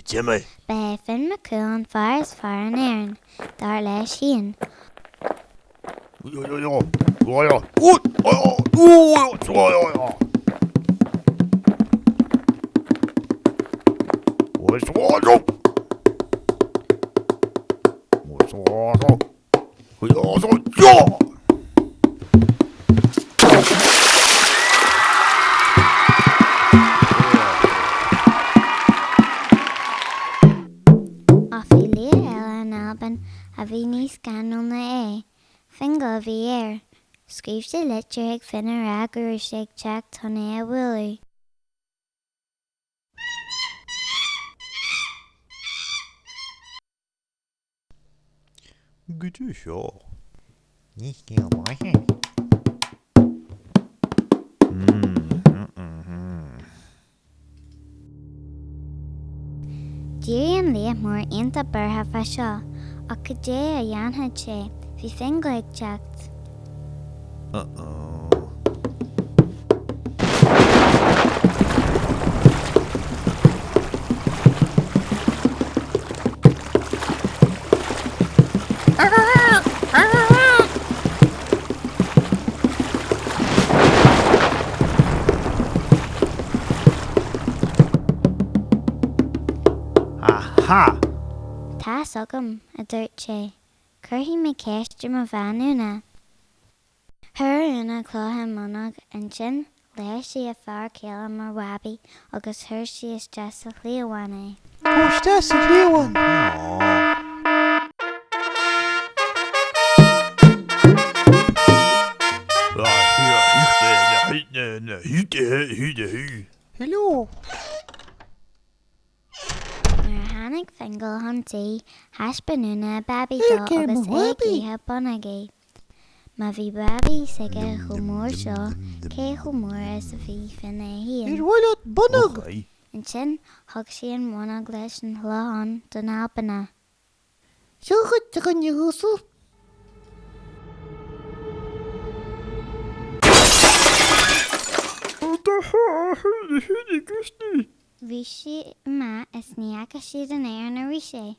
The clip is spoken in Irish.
Jimmy. Ba é Finn Mac Cumhaill an fear is fearr in Éirinn, dar leis féin. Ach bhí laoch eile in Albain a bhí níos scanrúla ná é. Fingal a bhí air. Scríobh sé litir chuig Finn a rá go raibh sé ag teacht chun é a bhualadh. Goidé seo? Ní scéal maith é. D'éirigh an laoch mór iontach buartha fá seo, ach cad é a dhéanfadh sé, bhí Fingal ag teacht. Uh-oh. Aha! Tá's agam, a dúirt sé. Cuirfidh mé ceist ar mo bhean Úna. Chuir Úna cloch i mbonnóg, ansin ghléas sí a fear céile mar bhabaí agus chuir sí isteach sa chliabhán é. Ó, isteach sa chliabhán! Hello! Nuair a tháinig Fingal chun tí, thaispeáin Úna a babaí dó agus é ag ithe bonnógaí. Má bhí babaí s'aige chomh mór seo, cé chomh mór is a bhí Finn é féin? Ar mhaith leat bonnóg? Ansin, thug sí an bhonnóg leis an chloch ann don Albanach. Seo dhuit, a dhuine uasail. Rith siad amach is ní fhaca siad in Éirinn arís é.